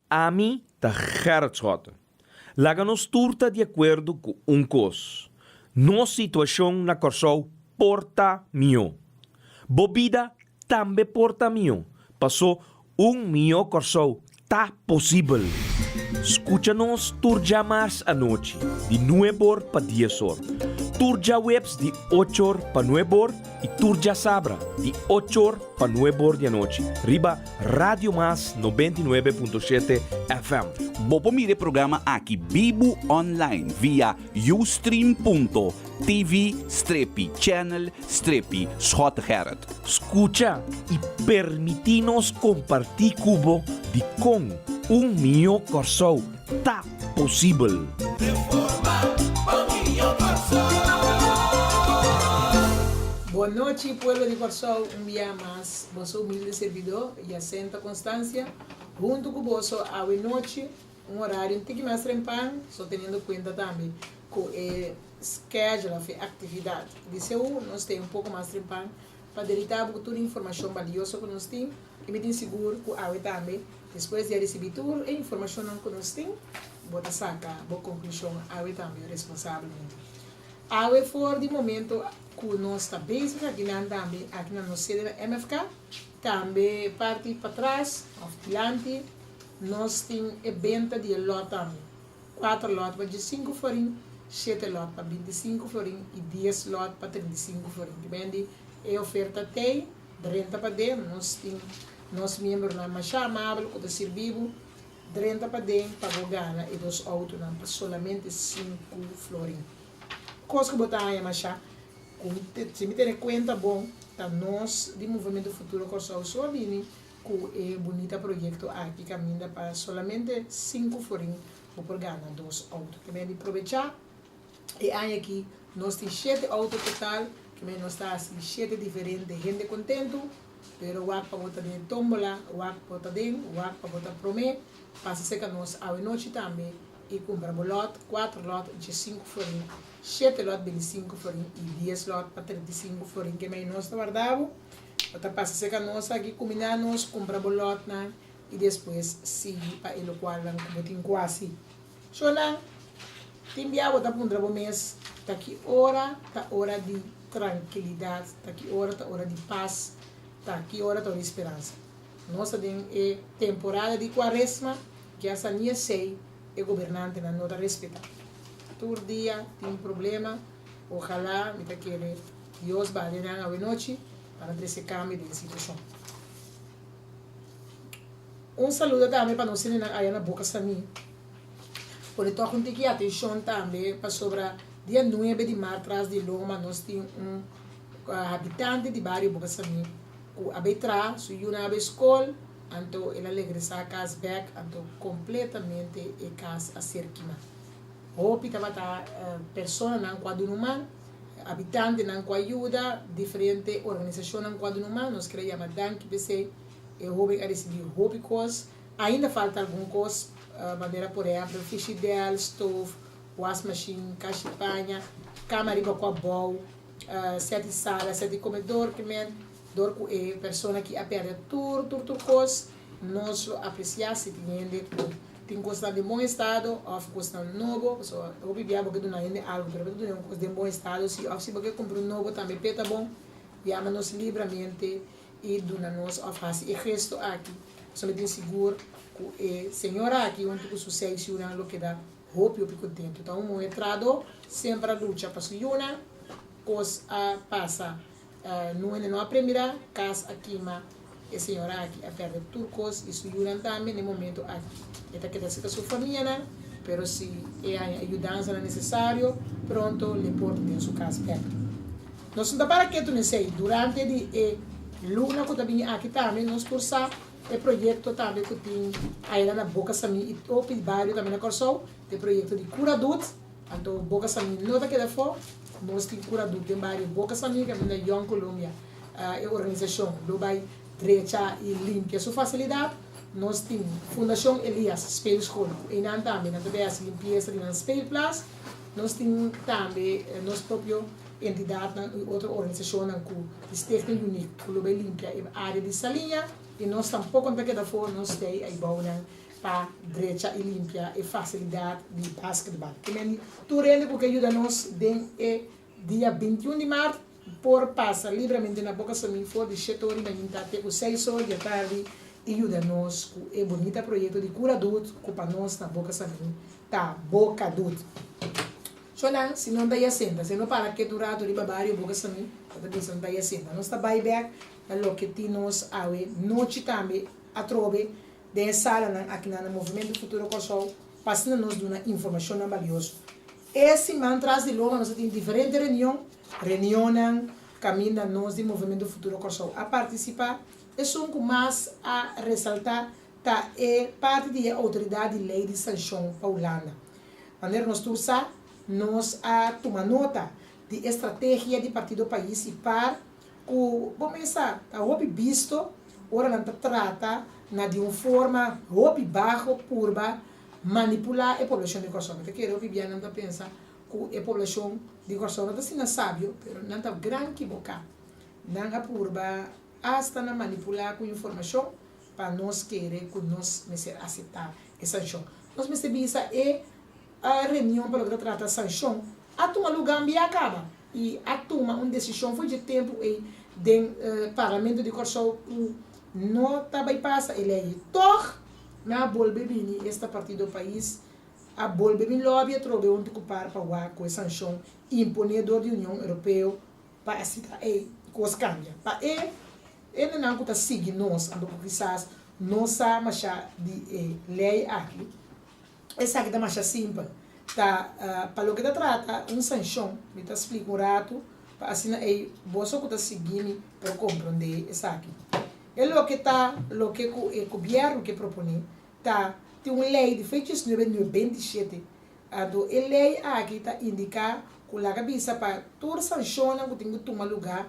Ami ta Gerrit Schotte. Laga nos tur ta di akuerdo ku un kos, nos situashon na Kòrsou por ta mihó. Bo bida tambe por ta mihó, pasó un mihó Kòrsou ta posibel. Skucha nos tur djamars anochi di nueb'or pa dies'or, tur djaweps di och'or pa nueb'or i tur djasabra di och'or pa nueb'or di anochi riba Radio Mas 99.7 FM. Bo por mira e programa aki bibu online via ustream.tv strepi channel strepi Schottegerrit. Skucha i permití nos kompartí ku bo dikon un mihó Kòrsou ta posibel. Bon nochi pueblo di Kòrsou, un bia mas boso humilde servidó Jacenta Constancia huntu ku boso awe nochi un horario un tiki mas trempan so teniendo kuenta tambe ku e schedule of e aktividat di CU nos tin un poko mas trempan pa delita bo ku tur informashon balioso ku nos tin i mi tin sigur ku awe tambe despues di a risibí tur e informashonnan ku nos tin bo ta saka bo konklushon awe tambe responsabelmente. Awe for di momento ku nos ta bezig akinan tambe aki na nos sede na MFK tambe parti patras òf dilanti nos tin e benta di e lòt tambe. Kuater lòt pa diesinku florin, shete lòt pa bintisinku florin i dies lòt pa trintisinku florin. Te bendi e oferta t'ei, drenta paden, nos tin nos miembronan masha amabel ku ta sirbi bo, drenta paden pa bo gana e dos outonan pa solamente sinku florin. Kos ku bo ta haña masha, ku si mi tene kuenta bon, ta nos di Movementu Futuro Kòrsou so a bini Ku e bunita proyekto aki kaminda pa solamente sinku florin bo por gana dos outo. Ke men di probechá e aña aki nos tin shete outo total, ke men nos ta hasi shete diferente hende kontentu, pero wak pa bo ta den e tómbola, wak pa bo ta den, wak pa bo ta promé, pasa serka nos awe nochi tambe i kumpra bo lòt, kuater lòt diesinku florin, shete lòt bintisinku florin i dies lòt pa 35 florin. Ke men nos ta warda bo. Bo ta pasa serka nos aki, kuminá nos, kumpra bo lòtnan i despues sigui pa e lokualnan ku bo tin ku hasi. Shonnan, tin bia bo ta puntra bo mes, Ta ki ora ta ora di trankilidat? Ta ki ora ta ora di pas? Ta ki ora ta ora di speransa? Nos ta den e temporada di kuaresma, ke hasta ni esei e gobernantenan no ta respetá. Tur dia tin problema, ojalá mi ta kere Dios bale nan awenochi pa nan trese kambio den e situashon. Un saludo tambe pa nos hendenan aya na Boca Samí. Pone tòg un tiki atenshon tambe pasobra dia nuebe di mart tras di loma nos tin un habitante di bario Boca Samí ku a bay traha, su yunan a bay skol, anto el a regresá kas bèk anto kompletamente e kas a ser kimá. Hopi tabata personanan ku a duna un man. Habitantenan ku a yuda, diferente organisashonnan ku a duna un man, nos kere yama danki p'esei. E hoben a risibí hopi kos. Ainda falta algun kos, manera por ehèmpel frishidèl, stof, wasmashin, kashi paña, kama riba ku abou, sèt di sala, sèt di komedor, ke men dor ku e persona aki a pèrdè tur tur tur kos. Nos lo apresiá si tin hende ku tin kosnan den bon estado òf kosnan nobo, pasobra hopi bia bo ke duna hende algu, pero bo ta duna un kos den bon estado si òf si bo ke kumpra un nobo tambe p'e ta bon, yama nos libramente i duna nos òf hasi e gesto aki, pasobra mi tin sigur ku e señora aki huntu ku su seis yunan lo keda hopi hopi kontentu. Ta un muher trahadó, semper a lucha pa su yunan, kos a pasa. Nun hende no a premirá, kas a kima, e señora aki a pèrdè tur kos i su yunan tambe n'e momento aki. E ta keda serka su famianan, pero si e haña e yudansanan nesesario, pronto l'e por ta den su kas bèk. Nos no ta para ketu n'esei. Durante di e luna ku ta bini aki tambe nos por sa e proyekto tambe ku tin ayera na Boka Samí i hopi bario tambe na Kòrsou, e proyekto di Kura Dut. Anto Boca Samí no ta keda afó, nos tin cura dut den bario Boca Samí kaminda Young Colombia, e organisashon lo bai drecha i limpia su fasilidat. Nos tin Fundashon Elias Speelschool ku einan tambe nan ta bai hasi limpiesa di nan speelplaats. Nos tin tambe nos propio entidatnan i otro organisashonnan ku di Stichting Unique ku lo bai limpia e área di Saliña i nos tampoko no ta keda afó, nos ta ei aibou nan. Pa drecha i limpia e fasilidat di basketbal. Ke men di tur hende ku ke yuda nos den e dia 21 di mart por pasa libremente na Boca Samin for di shete or di mainta te ku seis or di atardi i yuda nos ku e bunita proyekto di Kura Dut ku pa nos na Boca Samin ta Boca Dut. Shonan, si no ta yasenta, si no para ketu un ratu riba bario Boca Samin, bo ta bisa no ta yasenta. Nos ta bai bek na loke tin nos awe nochi tambe atrobe Den e salanan akinan na Movementu Futuro Kòrsou pa asina nos duna informashonnan balioso. E siman tras di loma nos a tin diferente reunion, reunionnan kaminda nos di Movementu Futuro Kòrsou a partisipá. Esun ku mas a resaltá ta e parti di e outoridat di lei di sanshon pa Hulanda. Manera nos tur sa, nos a tuma nota di e strategia di Partido Pais i par Ku bo mesa ta hopi bisto ora nan ta trata na di un forma hopi baho purba manipulá e poblashon di Kòrsou. Mi ta kere hopi bia nan ta pensa ku e poblashon di Kòrsou no ta asina sabio, pero nan ta gran kiboká. Nan a purba asta na manipulá ku informashon pa nos kere ku nos mester aseptá e sanshon. Nos mester bisa e reunion pa loke ta trata sanshon a tuma lugá bia kaba. I a tuma un desishon for dje tempu ei den Parlamento di Kòrsou ku no ta bai pasa e lei. Tòg nan a bolbe bini esta Partido Pais a bolbe bin lòbi atrobe huntu ku par pa wak ku e sanshon imponé dor di Union Europeo pa asina e kos kambia. Pa e hendenan ku ta sigui nos anto ku kisas no sa mashá di e lei aki, Esaki ta masha simpel. Ta pa loke ta trata un sanshon, mi ta splika un ratu pa asina ei boso ku ta sigui mi por komprondé esaki. E loke ta loke ku e gobièrnu ke proponé ta tin un lei di fecha 1997. Anto e lei aki ta indiká ku laga bisa pa tur sanshonnan ku tin ku tuma lugá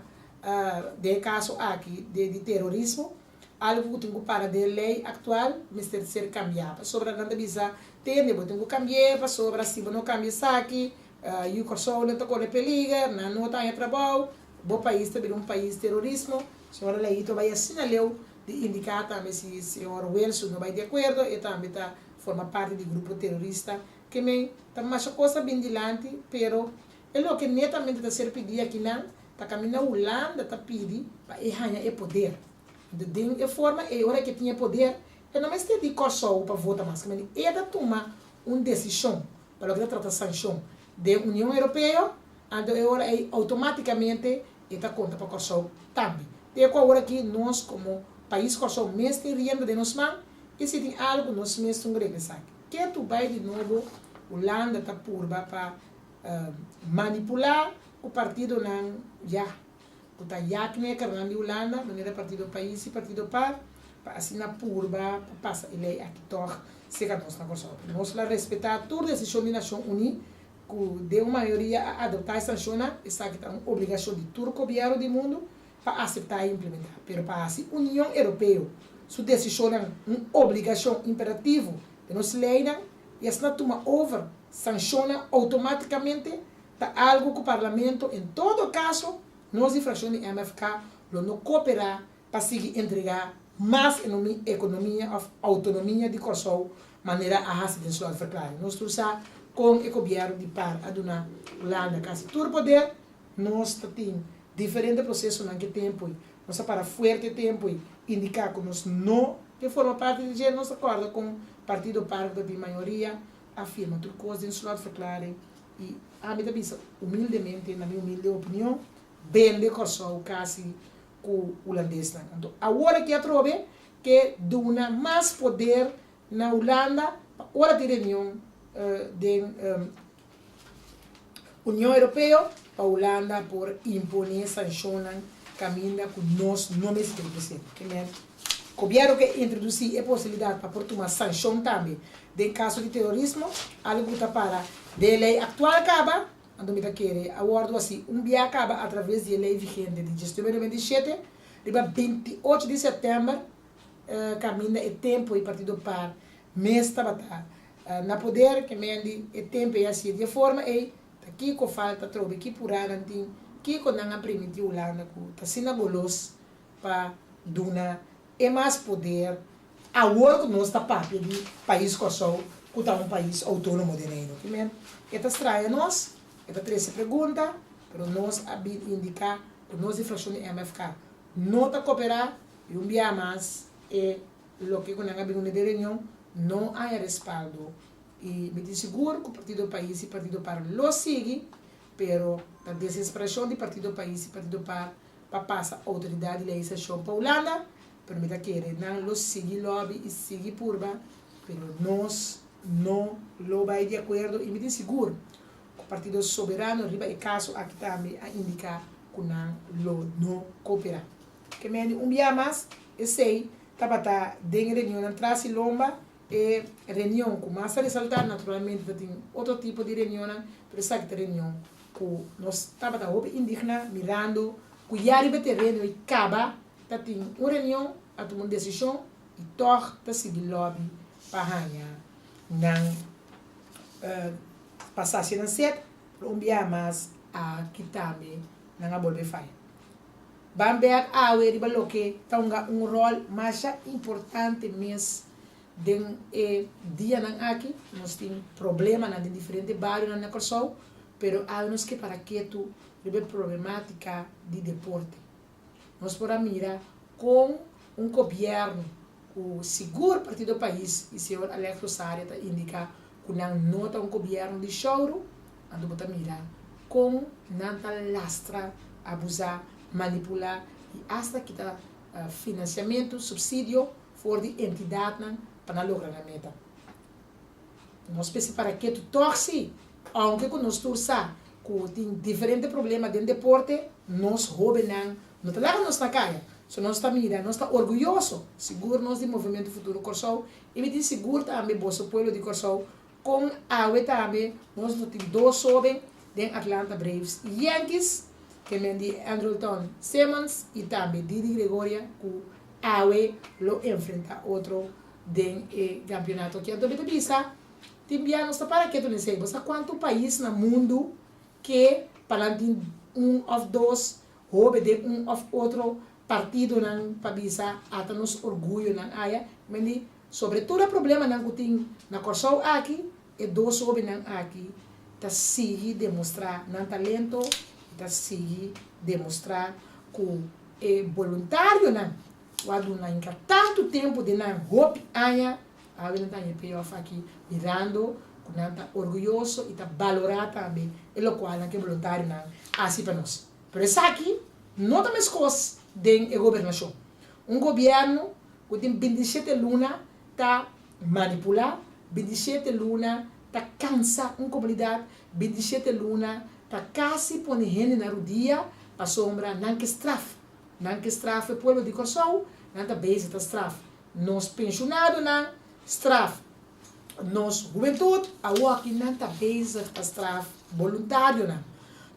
den e kaso aki di terorismo, Algu ku tin ku para den lei aktual mester ser kambiá pasobra nan ta bisa tende bo tin ku kambi'é pasobra si bo no kambia esaki yu Kòrsou nan ta kore peliger, nan no ta haña trabou, bo pais ta bira un pais terorismo. Señor Leito bai asina leu di indiká tambe si señor Wilson no bai di akuerdo e tambe ta forma parti di grupo terorista ke men ta masha kos a bin dilanti pero e loke netamente ta ser pidí akinan Ta kaminda Hulanda ta pidi pa e haña e poder. Anto den e forma ei ora ke tin e poder e no mester di Kòrsou pa vota mas. Kementi e ta tuma un desishon pa loke ta trata sanshon den Union Europeo, anto e ora ei outomátikamente e ta konta pa Kòrsou tambe. Te ku awor aki nos komo pais Kòrsou mes tin rienda den nos man i si tin algu nos mes tin ku regla esaki. Ke tu bai di nobo Hulanda ta purba pa Manipulá ku partidonan ya ku ta yaknekernan di Hulanda, manera Partido Pais i Partido Par, pa asina purba pa pasa e lei aki tòg serka nos na Kòrsou. Nos la respetá tur desishon di Nashon Uní ku den un mayoria a adoptá e sanshonnan, esaki ta un obligashon di tur gobièrnu di mundu pa aseptá i implementá. Pero pa hasi Union Europeo su desishonnan un obligashon imperativo den nos leinan i asina tuma over Sanshonnan outomátikamente ta algu ku Parlamento en todo kaso nos di frakshon di MFK lo no koperá pa sigui entregá mas ekonomia òf outonomia di Kòrsou manera a hasi den slotverklaring. Nos tur sa kon e gobièrnu di par a duna Hulanda kasi tur poder. Nos ta tin diferente prosesonan ke tempu ei. Nos a para fuerte tempu ei indiká ku nos no ke forma parti di dje. Nos ta kòrda kon Partido par ku ta tin mayoria a firma tur kos den slotverklaring i ami ta bisa humildemente, na mi humilde opinion, bende Kòrsou kasi ku hulandesnan. Anto awor aki atrobe ke duna mas poder na Hulanda pa ora tin reunion den Union Europeo pa Hulanda por impone sanshonnan kaminda ku nos no mester presente. Ke men gobièrnu ke introdusí e posibilidat pa por tuma sanshon tambe den kaso di terorismo, algu ku ta para den e lei aktual kaba, anto mi ta kere a wòrdu hasi un bia kaba atraves di e lei vigente di diesnuebe 97 riba 28 di sèptèmber kaminda e tempu ei Partido par mes tabata Na poder ke men di e tempu ei a sier di e forma ei, ta kiko falta trobe, ki purá nan tin, kiko nan a primintí Hulanda ku ta asina golos pa duna e mas poder. Awor ku nos ta papia di pais Kòrsou ku ta un pais outónomo den Reino. Ki men e ta straña nos, e ta trese pregunta, pero nos a bin indiká ku nos di frakshon di MFK no ta koperá i un bia mas e loke ku nan a bin uni den reunion no a haña respaldo i mi tin sigur ku Partido Pais i Partido par lo sigui, pero ta desesperashon di Partido Pais i Partido par pa pasa outoridat di legislashon pa Hulanda, pero mi ta kere nan lo sigui lobby i sigui purba, pero nos no lo bai di akuerdo i mi tin sigur ku Partido Soberano riba e kaso aki tambe a indiká ku nan lo no koperá. Ke mende un bia mas esei tabata den e reunionnan tras i lomba, e reunion ku mas a resaltá, naturalmente ta tin otro tipo di reunionnan, pero esaki ta reunion ku nos tabata hopi indigná mirando ku ya riba e tereno i kaba ta tin un reunion, a tuma un desishon i tòg ta sigui lòbi pa haña nan pa sasia nan set, pero un bia mas a kitami nan a bolbe faya. Ban bèk awe riba loke ta hunga un ròl masha importante mes den e dianan aki. Nos tin problemanan den diferente barionan na Kòrsou, pero awe nos ke para ketu riba e problemátika di deporte. Nos por a mira kon un gobièrnu ku sigur Partido Pais i señor Alex Rosaria ta indiká ku nan no ta un gobièrnu di shouru, anto bo ta mira kon nan ta lastra, abusá, manipulá i asta kita finansiamentu, supsidio, for di entidatnan pa nan logra nan meta. Nos mester para ketu tòg si, ounke ku nos tur sa ku tin diferente problema den deporte, nos hóbennan no ta laga nos na kaya. So nos ta mira, nos ta orguyoso, sigur nos di Movementu Futuro Kòrsou i mi tin sigur tambe boso pueblo di Kòrsou kon awe tambe nos lo tin dos hóben den Atlanta Braves i Yankees, ke men di Andrelton Simmons i tambe Didi Gregoria ku awe lo enfrentá otro den e kampionato aki. Anto mi ta bisa, tin bia nos ta para ketu den esei. Bo sa kuantu pais na mundu ke pa nan tin un òf dos hobe den un òf otro partidonan pa bisa ata nos orguyonan aya? Men di, sobre tur e problemanan ku tin na Kòrsou aki, e dos hobennan aki ta sigui demostrá nan talento i ta sigui demostrá ku e boluntarionan ku a duna inka tantu tempu den nan hopi aña, awe nan ta haña e payoff aki mirando ku nan ta orguyoso i ta balorá tambe e lokualnan ku e boluntarionan hasi pa nos. Pero esaki no ta meskos den e gobernashon. Un gobièrnu ku tin bintishete luna ta manipulá, bintishete luna ta kansa un komunidat, bintishete luna ta kasi pone hende na rudia pasobra nan ke straf. Nan ke straf e pueblo di Kòrsou, nan ta bezig ta straf nos penshonadonan, straf nos hubentut, awoki nan ta bezig ta straf boluntarionan.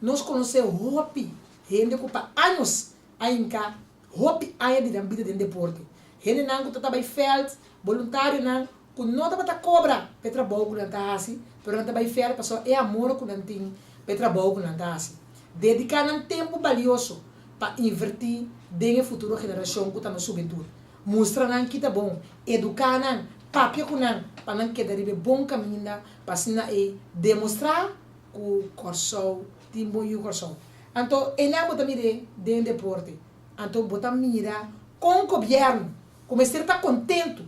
Nos konosé hopi hende ku pa años a hinka hopi aña di nan bida den deporte. Hendenan ku ta ta bai vèlt, boluntarionan ku no tabata kobra pa e trabou ku nan ta hasi, pero nan ta bai vèlt pasobra e amor ku nan tin pa e trabou ku nan ta hasi. Dediká nan tempu balioso pa invertí den e futuro generashon ku ta nos hubentut. Mustra nan ki ta bon, eduká nan, papia ku nan pa nan keda riba e bon kaminda pa asina ei demostrá ku Kòrsou tin bon yu Kòrsou. Anto einan bo ta mir'é den deporte. Anto bo ta mira kon gobièrnu ku mester ta kontentu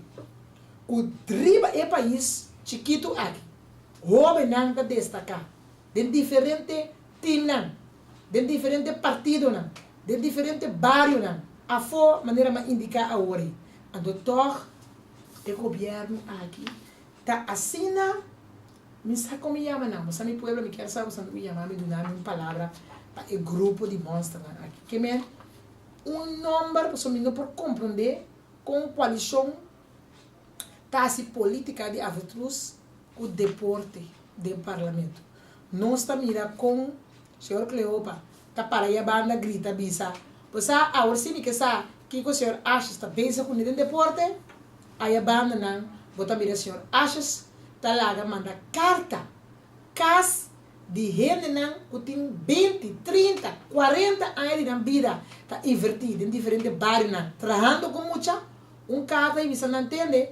ku riba e pais chikitu aki hóbennan ta destaká den diferente timnan, den diferente partidonan, den diferente barionan afó manera mi a indiká awor ei. Anto tòg e gobièrnu aki ta asina, mi sa kon mi yama nan, bo sa mi pueblo mi kier sa bo sa mi yama mi duna mi un palabra pa e grupo di mònsternan aki. Ke men un nòmber pasobra mi no por komprondé kon koalishon ta hasi polítika di avetrus ku deporte den parlamento. Nos ta mira kon señor Cleopa ta para ya banda grita bisa, Bo sa, awor si mi ke sa kiko señor Asjes ta bezig kuné den deporte, aya bandanan bo ta mira señor Asjes ta laga manda karta kas di hendenan ku tin binti, trinta, kuarenta aña di nan bida ta invertí den diferente barionan trahando ku mucha. Un karta i bisa nan tende,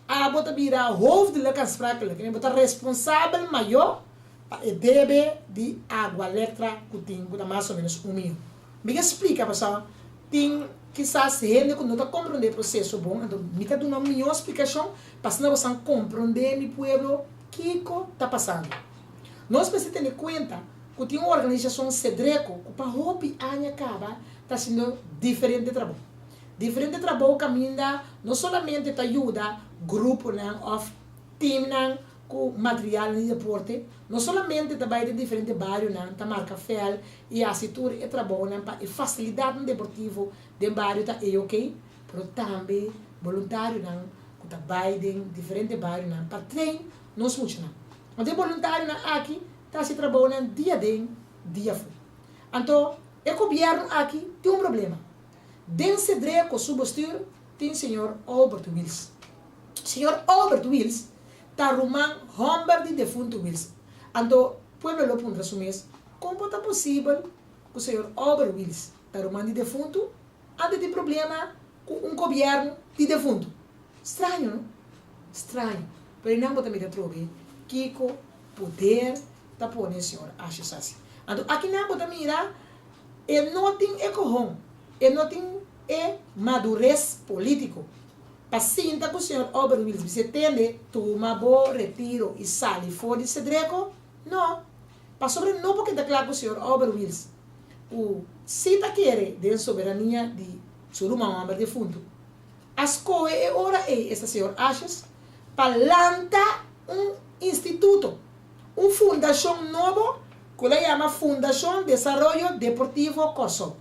Abo ta bira hoofdelijk aansprakelijk, bo ta responsabel mayó pa e debe di Aqualectra ku tin ku ta mas o ménos un mion. Mi ke splika pasobra tin kisas hende ku no ta komprondé e proseso bon, anto mi ta duna un mihó splikashon pa asina bosan komprondé mi pueblo kiko ta pasando. Nos mester tene kuenta ku tin un organisashon Sedreko ku pa hopi aña kaba ta hasiendo diferente trabou. Diferente trabou kaminda no solamente ta yuda gruponan òf timnan ku materialnan di deporte, no solamente ta bai den diferente barionan ta marka vèl i hasi tur e trabounan pa e fasilidatnan deportivo den bario ta e ok, pero tambe boluntarionan ku ta bai den diferente barionan pa train nos muchanan. Anto e boluntarionan aki ta hasi trabounan dia den dia afó. Anto e gobièrnu aki tin un problema. Den Sedreko su bestuur tin señor Albert Wiels. Señor Albert Wiels ta ruman hòmber di defuntu Wiels. Anto pueblo lo puntra su mes, kon por ta posibel ku señor Albert Wiels ta ruman di defuntu anto tin problema ku un gobièrnu di defuntu? Straño, no? Straño. Pero einan bo ta mira atrobe kiko poder ta pone señor Asjes hasi. Anto akinan bo ta mira E no tin e kohon, e no tin e madures politico pa sinta cu señor Albert Wiels bis'e tende tuma bo retiro y sali for di Sedreco, no, pasobra no por keda cla cu señor Albert Wiels cu si ta kere den soberania di su ruman homber defunto a scohe e ora ey esta señor Asjes pa lanta un instituto. Un fundashon nobo ku lo yama Fundashon Desaroyo Deportivo Kòrsou,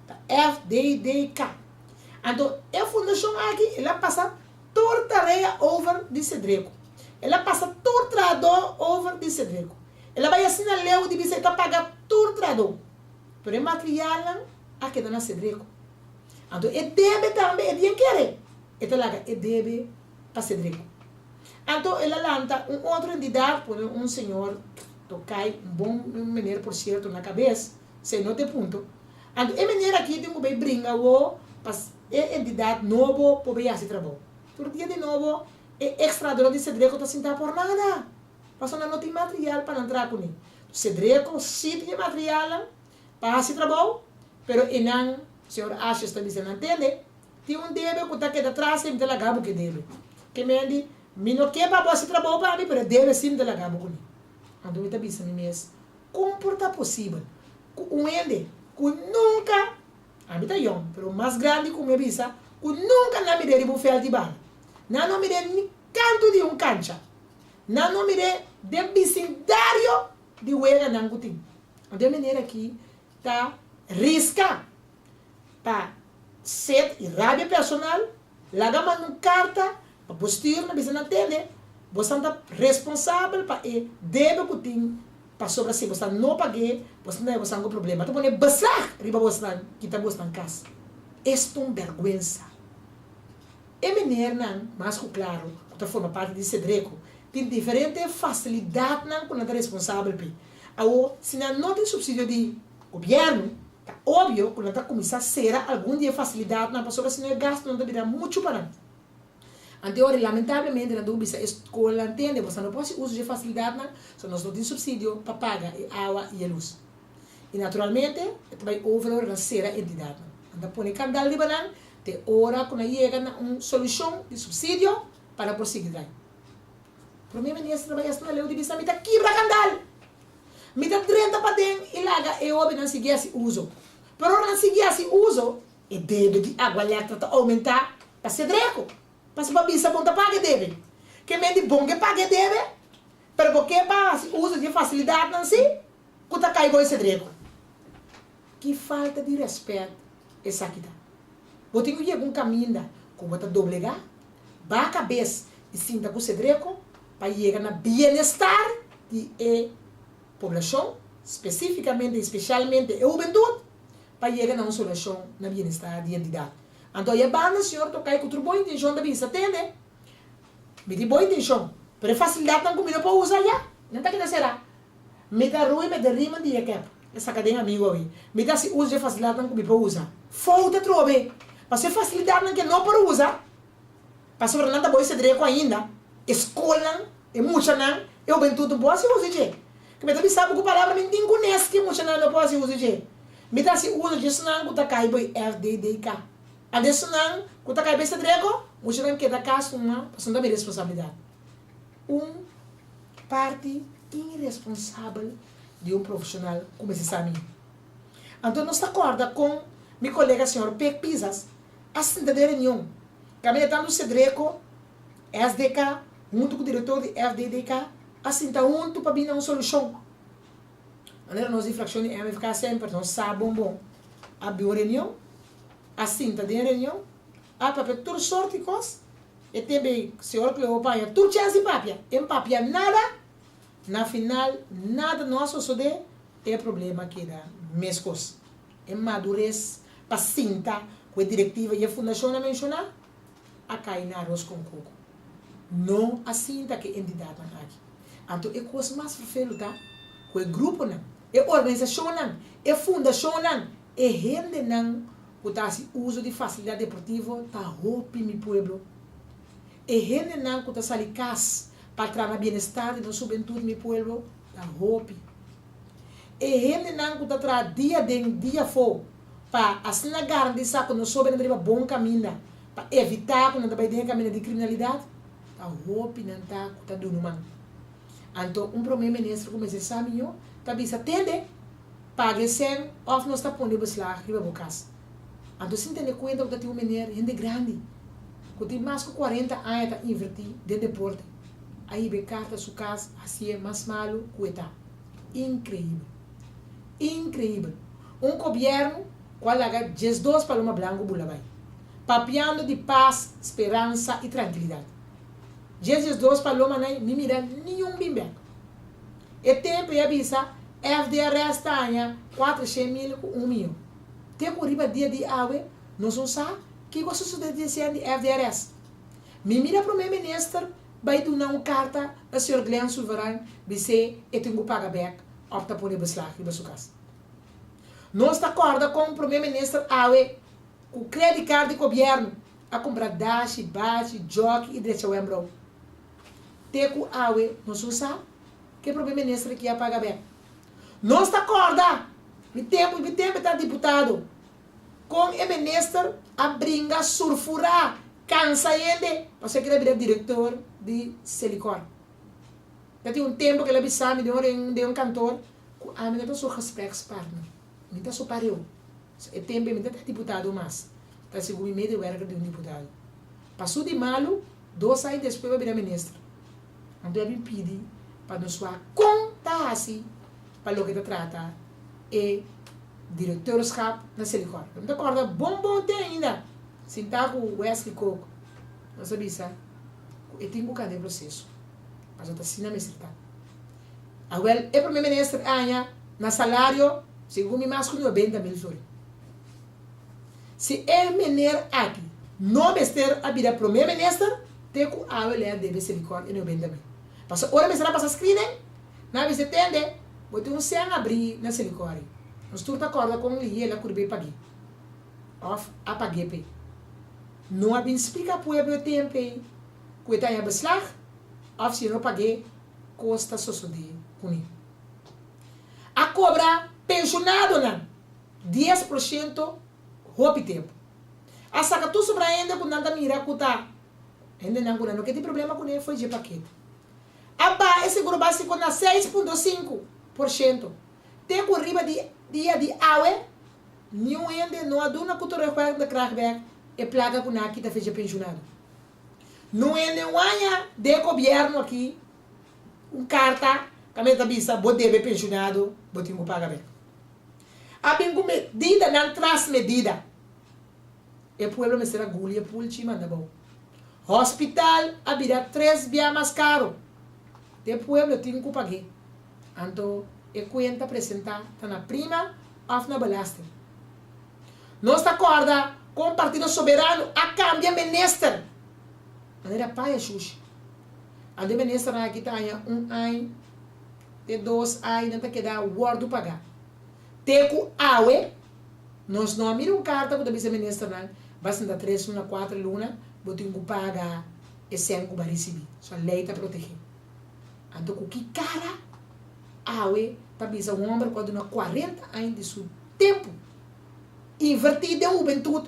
ta FDDK. Anto e fundashon aki el a pasa tur tarea over di Sedreko. El a pasa tur trahadó over di Sedreko. El a bai asina leu di bisa e ta paga tur trahadó. Pero e materialnan a keda na Sedreko. Anto e debe tambe e bien kere, e ta laga e debe pa Sedreko. Anto el a lanta un otro entidat, pone un señor Tokay, un bon meneer por cierto, na cabes, sey no te punto. Anto e meneer aki tin cu bay bringa awo pa e entidat nobo por bay haci trabou. Tur dia di nobo e ex trahadornan di Sedreco ta sinta por nada, pasobra nan no tin material pa nan traha cune. Sedreco si tin e materialnan pa haci trabou, pero e nan, señor Asjes ta bisa nan tende, Tin un debe ku ta keda tras i mi ta laga bo ku e debe. Ke men di, Mi no ke pa bo hasi trabou pa mi, pero e debe sí mi ta laga bo kuné. Anto mi ta bisa mi mes, Kon por ta posibel ku un hende ku nunka, ami ta yòn, pero mas grandi ku mi a bisa, ku nunka nan mir'é riba un vèlt di bala, nan no mir'é ni kantu di un kancha, nan no mir'é den bisindario di weganan ku tin. Anto e manera aki ta riska pa sed i rabia personal, laga manda un karta pa bo stuur na bisa nan tende, bosan ta responsabel pa e debe ku tin pasobra si bosan no pag'é bosan ta haña bosan ku problema. Ta pone beslag riba bosnan kita bosnan kas. Esta un bèrgwensa. E menernan mas ku klaro ku ta forma parti di Sedreko tin diferente fasilidatnan ku nan ta responsabel p'e. Awor si nan no tin supsidio di gobièrnu, Ta obvio ku nan ta kuminsá sera algun di e fasilidatnan pasobra si no e gastunan ta bira muchu pa nan. Anteori, lamentablemente nan debe bisa e skolnan, Tende, boso no por hasi uso dje fasilidatnan, so nos no tin supsidio pa paga e awa i e lus. I naturalmente e ta bai over ora nan sera entidatnan. Nan ta pone kandal riba nan te ora ku nan yega na un solushon di supsidio pa nan por sigui drai. Prome Minister ta bai hasta na leu di bisa, Mi ta kibra kandal! Mi ta drenta paden i laga e hóbennan sigui hasi uso. Pero ora nan sigui hasi uso, e debe di agua lèktra ta oumentá pa Sedreko. Pasobra pa bisa bon ta paga e debe. Ke men di bon ke paga e debe, pero bo ke pa hasi uso di e fasilidatnan si ku ta kai bo e Sedreko. Ki falta di rèspèt esaki ta! Bo tin ku yega un kaminda ku bo ta doblegá, baha kabes i sinta ku Sedreko pa yega na bienestar di e poblashon, spesífikamente i spesialmente e hubentut, pa yega na un solushon na bienestar di entidat. Anto e banda señor Tokay ku tur bon intenshon ta bisa, Tende, mi tin bon intenshon, pero e fasilidatnan ku mi no por usa ya, nan ta keda será. Mi ta rui met de riemen di e kep, e saka den amigu awe. Mi ta hasi uso di e fasilidatnan ku mi por usa. Fout atrobe! Pasobra e fasilidatnan ku e no por usa, pasobra nan ta bo Sedreko ainda, e skolnan, e muchanan, e hubentut no por hasi uso dje. Ke mi ta bisa bo ku palabra mi tin ku nes ku e muchanan no por hasi uso dje. Mi ta hasi uso dje esnan ku ta kai bo e FDDK. Anto esnan ku ta kai bo e Sedreko, muchanan keda kas numa pasobra no ta mi responsabilidat. Un parti iresponsabel di un profeshonal ku mester sa mi. Anto nos ta kòrda kon mi kolega señor Pek Pisas a sinta den reunion kaminda tantu Sedreko, SDK, huntu ku direktor di FDDK a sinta huntu pa bini na un solushon. Manera nos di frakshon di MFK semper nos sa bon bon a bin un reunion, a sinta den reunion, a papia tur sort di kos, e tempu ei señor Cleo paña tur chèns di papia, e papia nada, na final nada no a sosodé, E problema keda meskos. E madures pa sinta ku e direktiva i e fundashon a menshoná a kai na aros kon koko. No a sinta ku e entidatnan aki. Anto e kos mas ferfelu ta ku e gruponan, e organisashonnan, e fundashonnan, e hendenan ku ta hasi uso di fasilidat deportivo ta hopi mi pueblo. E hendenan ku ta sali kas pa traha na bienestar di nos hubentut mi pueblo ta hopi. E hendenan ku ta traha dia den dia afó pa asina garantisa ku nos hóbennan ta riba bon kaminda pa evitá ku nan ta bai den e kaminda di kriminalidat, ta hopi nan ta ku ta dunu man. Anto un promé minister ku mester sa mihó ta bisa, Tende, paga e sèn òf nos ta pone beslag riba bo kas. Anto sin tene kuenta ku ta tin un mener, hende grandi, ku tin mas ku kuarenta aña ta invertí den deporte, a hiba e karta su kas hasié mas malu ku e ta. Inkreibel. Inkreibel. Un gobièrnu ku a laga 12 paloma blanku bula bai. Papiando di pas, speransa i trankilidat. Djes 12 palomanan mi mira niun bin bèk. E tempu ei a bisa FDRS ta haña 400 mil ku un miyon. Te ku riba dia di awe nos no sa kiko a sosodé den sèn di FDRS. Mi mira promé minister bai duna un karta na señor Glenn Sulvaran bis'é e tin ku paga bèk òf ta pone beslag riba su kas. Nos ta kòrda kon promé minister awe ku credit card di gobièrnu a kumpra dashi, bachi, jòki i drecha wèmbrou. Te ku awe nos no sa ke promé minister aki a paga bèk. Nos ta kòrda mi tempu mi tempu e ta diputado kon e minister a bringa surfurá Cansa hende pasobra e keda bira director di Selikor. Ta tin un tempo ku el a bisa mi den un den un kantor ku ami no ta su gesprekspartner, mi ta su pareu. So e tempo ei mi ta ta diputado mas, ta segun mi medewerker di un diputado. Paso di malu, dos aña despues mi a bira minister. Anto e a bin pidi pa nos wak kon ta hasi pa loke ta trata e directeurschap na Selikor. Mi ta kòrda bon bon te ainda. Sintá ku Wesley Kook, nos a bisa ku e tin ku kanda e proseso, pasobra ta asina mester ta. Awel, e prome minister aña na salario segun mi mas ku 90 mil florin. Si e mener aki no mester a bira prome minister, te ku awe lo e a debe Selikor e 90 mil. Pasobra ora mester a pasa screening, nan a bisa e tende, bo tin un sèn abrí na Selikor. Nos tur ta kòrda kon lihé el a kurba e pag'é. Of a pag'é p'e. No a bin splika pueblo e tempu ei ku e ta haña beslag of si e no pag'é kos ta sosodé kuné. A kobra penshonadonan 10% hopi tempu. A saka tur sobra hende ku nan ta mira ku ta hendenan ku nan no ke tin problema kuné fo'i dje pakete. A baha e seguro básiko na 6.5% te ku riba di dia di awe Niun hende no a duna ku terugwerkende kracht bek e plaka ku nan a kita fecha penshunado. Niun hende un aña den e gobièrnu aki un karta kaminda ta bisa bo debe penshunado bo tin ku paga bek. A bin ku medidanan tras medida. E pueblo mester a guli e pulchi manda bou. Hospital a bira tres bia mas karo. Te pueblo tin ku pag'é. Anto e kuenta presentá ta na prima òf na belasting. Nos ta kòrda kon Partido Soberano a kambia minister manera paña shushi. Anto e ministernan aki ta haña un aña te dos aña nan ta keda wòrdu pagá. Te ku awe nos no a mira un karta ku ta bisa ministernan. Bo a sinta tres luna, kuater luna, bo tin ku paga e sèn ku bo a risibí. So lei ta protegé. Anto ku ki kara awe ta bisa un hòmber ku a duna kuarenta aña di su tempu invertí den hubentut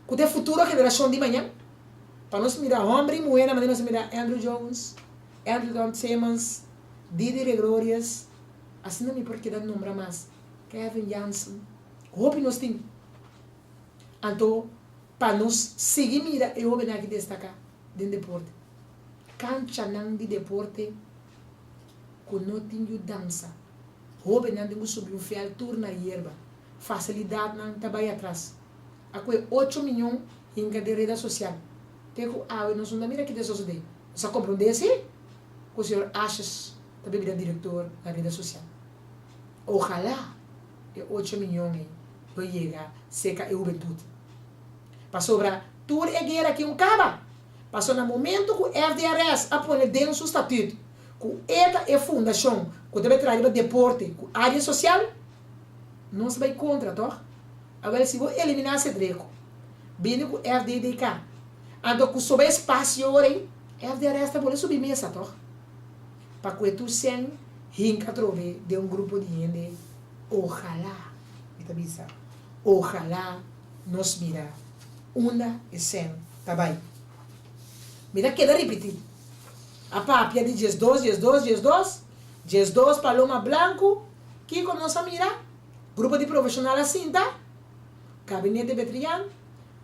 ku ta e futuro generashon di mañan? Pa nos mira hòmber i muhénan manera nos a mira Andruw Jones, Andrelton Simmons, Didi Gregorius, asina mi por keda nombra mas, Kevin Jansen, hopi nos tin. Anto pa nos sigui mira e hobennan aki destaká den deporte. Kanchanan di deporte ku no tin yudansa. Hobennan tin ku subi un vèlt tur na yerba. Fasilidatnan ta bai atras. A kue ocho miñon hinka den reda sosial. Te ku awe nos no ta mira kita sosodé. Nos a komprondé si ku señor Asjes ta bibida direktor na reda sosial. Ojalá e ocho miñon ei lo yega serka e hubentut. Pasobra tur e guera aki un kaba. Paso na momento ku FDRS a pone den su statut ku e ta e fundashon ku ta bai traha riba deporte ku área sosial, nos bai kontra tòg? Awel si bo eliminá Sedreko, bini ku FDDK, anto ku soba espasio ora ei, FDRS ta bolbe subi mesa tòg? Pa ku e tur sèn hinka atrobe den un grupo di hende, ojalá, mi ta bisa, ojalá nos mira unda e sèn ta bai. Mi ta keda ripití, a papia di 12, 12, 12, 12 paloma blanku, kiko nos a mira? Grupo di profeshonal a sinta, Gabinete Betrian,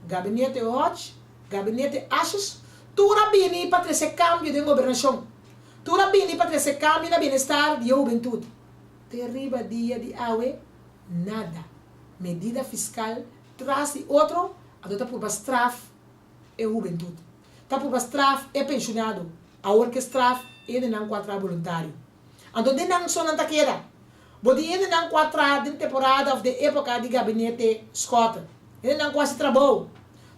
Gabinete Hodge, Gabinete Asjes, tur a bini pa trese kambio den gobernashon. Tur a bini pa trese kambio na bienestar di e hubentut. Te riba dia di awe, nada. Medida fiskal tras di otro anto ta purba straf e hubentut. Ta purba straf e penshonado. Awor ke straf e hendenan ku a traha boluntario. Anto den nan so nan ta keda. Bo tin hendenan ku a traha den temporada òf den époka di gabinete Schotten. Hendenan ku hasi trabou.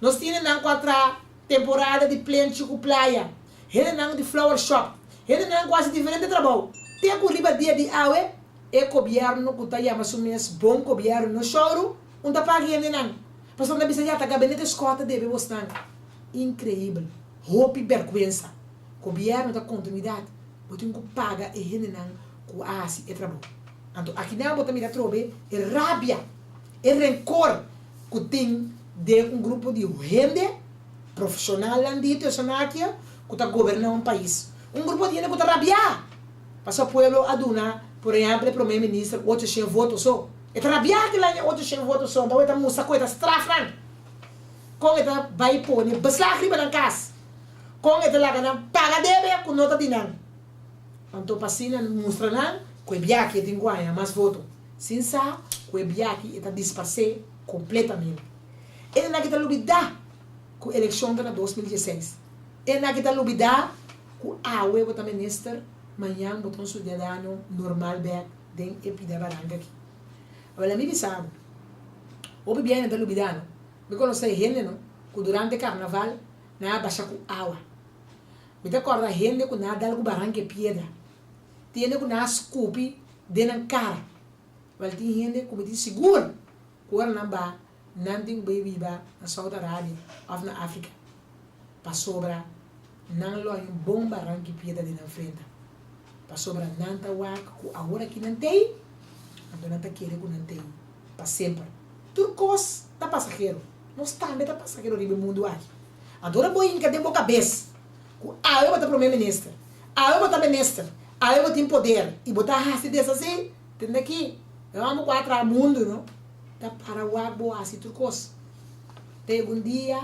Nos tin hendenan ku a traha temporada di plenchi ku playa. Hendenan di flower shop. Hendenan ku hasi diferente trabou. Te ku riba dia di awe, e gobièrnu ku ta yama su mes bon gobièrnu no shouru un ta paga hendenan. Pasobra nan ta bisa ya ta gabinete Schotten debe bosnan. Inkreibel. Hopi bèrgwensa. Gobièrnu ta kontinuidat. Bo tin ku paga e hendenan ku a hasi e trabou. Anto akinan bo ta mira atrobe e rabia, e renkor ku tin den un grupo di hende, profeshonalnan di Teosonakia, ku ta goberná un pais. Un grupo di hende ku ta rabiá pasobra pueblo a duna, por ehèmpel, e promé minister ocho shen voto so. E ta rabiá ku el a haña ocho shen voto so, anto e ta mustra ku e ta straf nan. Kon e ta bai pone beslag riba nan kas? Kon e ta laga nan paga debe ku no ta di nan? Anto pa asina mustra nan ku e biaha e tin ku haña mas voto, sin sa ku e biaha e ta disparsé kompletamente. E nan aki ta lubidá ku elekshon ta na 2016. E nan aki ta lubidá ku awe bo ta minister, mañan bo ta un siudadano normal bèk den e pida baranka aki. Awel ami bisa bo, hopi biaha nan ta lubidá no. Mi konosé hende no ku durante karnaval nan a basha ku awa. Mi ta kòrda hende ku nan a dal ku baranka e piedra. Tin hende ku nan a skupi den nan kara. Wèl tin hende ku mi tin sigur ku ora nan ba, nan tin ku bai biba na Saudi Arabia òf na Afrika. Pasobra nan lo haña un bon baranka e piedra den nan frenta. Pasobra nan ta wak ku awor aki nan t'ei, anto nan ta kere ku nan t'ei pa semper. Tur kos ta pasahero. Nos tambe ta pasahero riba e mundu aki. Anto ora bo hinka den bo kabes ku awe bo ta prome minister, awe bo ta minister, awe bo tin poder i bo ta hasi deshasí, tende aki, e hòmber ku a traha mundu no ta para wak bo hasi tur kos. Ta yega un dia